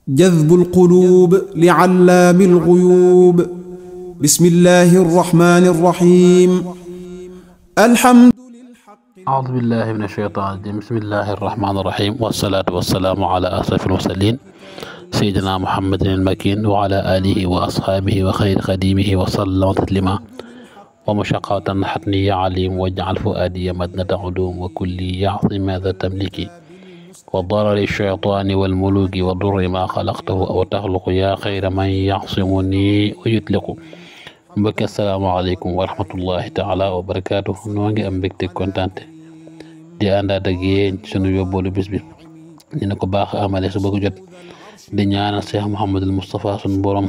جذب القلوب لعلام الغيوب. بسم الله الرحمن الرحيم. الحمد أعوذ بالله من الشيطان الرجيم. بسم الله الرحمن الرحيم، والصلاة والسلام على أشرف المرسلين سيدنا محمد المكين وعلى آله وأصحابه وخير خديمه وسلم تسليما. ومشقة حتني عليم واجعل فؤادي مدنة علوم وكلي يعصي ماذا تملكي وضرر الشيطان والملوك وضر ما خلقته أو تخلق يا خير من يعصمني ويطلق. mbokk asalaamaaleykum wa rahmatullahi taala wa barakaatu. noo ngi am mbégte kontante di àndaat ak yéen sunu yóbboolu bis bi ni na ko baax amale su bëgg jot di ñaanal Cheikh Mouhamadul Moustapha sunu borom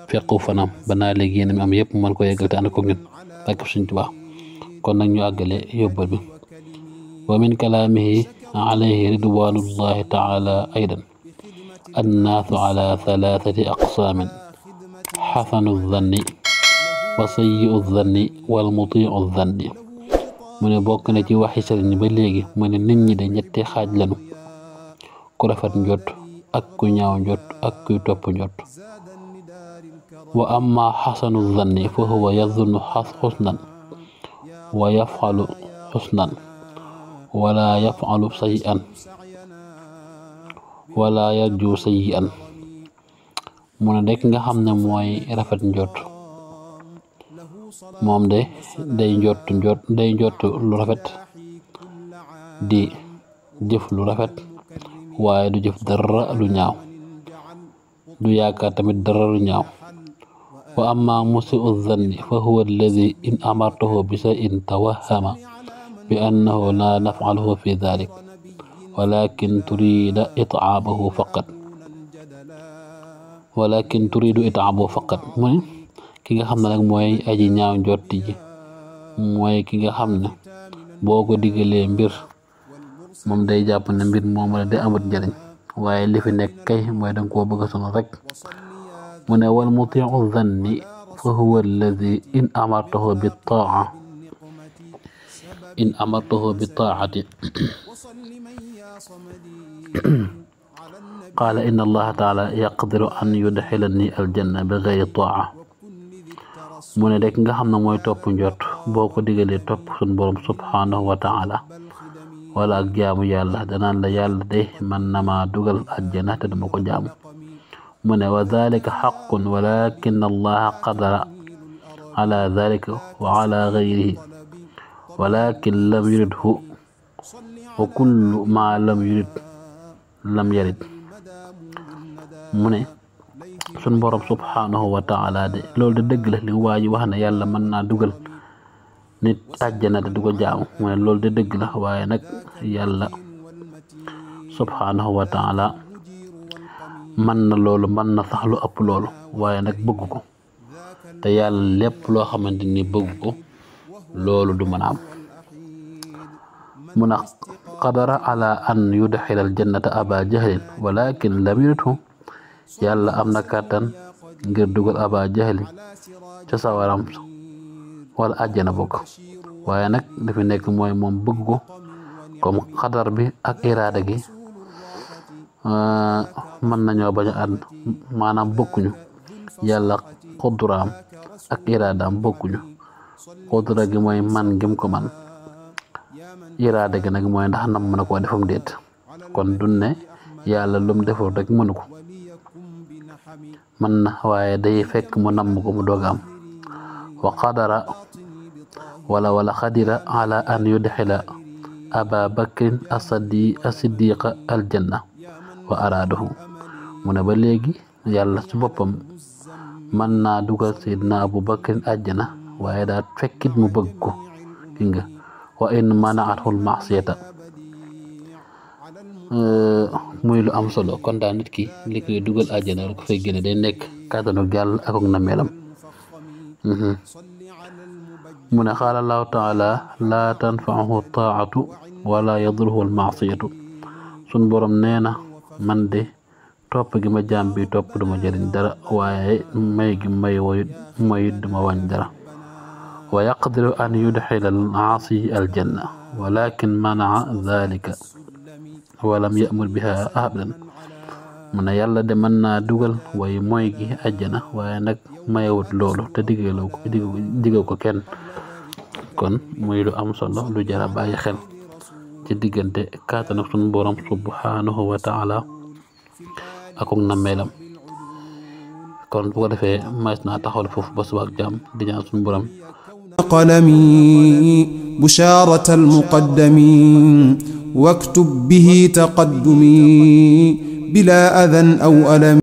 fekku fanam ba naa léegi yéen am yëpp mën ko yeggal te ànd ko ñun ak suñ Tuubaa. kon nag ñu àggale yóbbal bi. wa min kalaamihi alayhi ridwanullahi taala aydan annaasu ala thalathati aqsaamin xasanu zanni wa sayyi'u zanni wal muti'u zanni. mu ne bokk na ci waxi sëriñ ba léegi mu ne nit ñi de ñetti xaaj lanu: ku rafet njot ak ku ñaaw njot ak kuy topp njot. wa amma xasanu zanni fa huwa yazunnu xusnan wa yaf'alu xusnan wala yaf'alu sayyi'an wala yarju sayyi'an. mu ne rek nga xam ne mooy rafet njot moom de day njott lu rafet di jëf lu rafet waaye du jëf dara lu ñaaw, du yaakaar tamit dara lu ñaaw. wa amma musii'u zanni fa huwa alladi in amartahu bi shay'in tawahhama bi annahu la naf'aluhu fi dhalik walakin turidu it'aabahu faqat. mu ne ki nga xam ne nag mooy aji ñaaw njorti ji mooy ki nga xam ne boo ko digalee mbir moom day jàpp ne mbir moom la day amut njëriñ waaye li fi nekk kay mooy danga koo bëgg a sonal rek. mu ne wal muti'u zanni fa huwa alladi in amartahu bi taa'ati qaala inna allaha taala yaqdiru an yudxilani aljanna bi gayri taa'a. mu ne rek nga xam ne mooy topp njot boo ko digalee topp sun borom subhanahu wa taala wala ak jaamu yàlla danaan la yàlla de man na maa dugal àjjana te dama ko jaamu. mu ne wa dalika xaqun walakin allaha qadara ala dalika wa ala gayrihi walakin lam yuridhu wa kullu ma lam yurid lam yarid. mu ne sun borom subhanahu wa taala de loolu de dëgg la li waa ji wax ne yàlla mën naa dugal nit àjjana te du ko jaamu. mu ne loolu de dëgg la waaye nag yàlla subhanahu wa taala mën na loolu mën na sax lu ëpp loolu waaye nag bëgg ko te yàlla lépp loo xamante ni bëgg ko loolu du mën a am. mu ne qadara ala an yudxila aljannata aba jahlin walakin lam yuridhu. yàlla am na kàttan ngir dugal aba jahli ca sawaram wala àjjana bokk waaye nag dafi nekk mooy moom bëgg ko comme xadar bi ak iraada gi mën nañoo bañ a ànd maanaam bokkuñu. yàlla xudraam ak iraadaam bokkuñu. xudra gi mooy man gim ko man, iraada gi nag mooy ndax nam mën a koo defam déet. kon dunne yàlla lum deful rek mënu ko mën na waaye day fekk mu namm ko mu doog am. wa qadara wala xadira ala an yudxila aba bakrin as-siddiqa aljanna wa araadahu. mu ne ba léegi yàlla ci boppam mën naa dugal sayidna abu bakrin àjjana waaye daa fekkit mu bëgg ko ki nga wa in mana'athu al-ma'siyata. muy lu am solo. kon daal nit ki li koy dugal àjjana rek fay génne day nekk kàttanu yàlla ak nameelam. mu ne qaala allahu taala laa tanfa'uhu taa'atu wala yadurruhu al-ma'siyatu. sun borom nee na man de topp gi ma jaam bi topp duma jëriñ dara waaye may gi may moyit duma wàññ dara. wa yaqdiru an yudxila al-aasi aljanna walakin mana'a dhalika walam ya'mur biha abadan. mu ne yàlla de mën naa dugal way mooy gi àjjana waaye nag mayewut loolu te diggal ko kenn kon muy lu am solo lu jara bàyyi xel ci diggante kaatanu sunu borom subhanahu wa taala akuk nammeelam kon bu ko defee mas naa taxawal foofu ba suba ak jàmm di ñaan sunu borom قلمي بشارة المقدمين واكتب به تقدمي بلا أذى أو ألم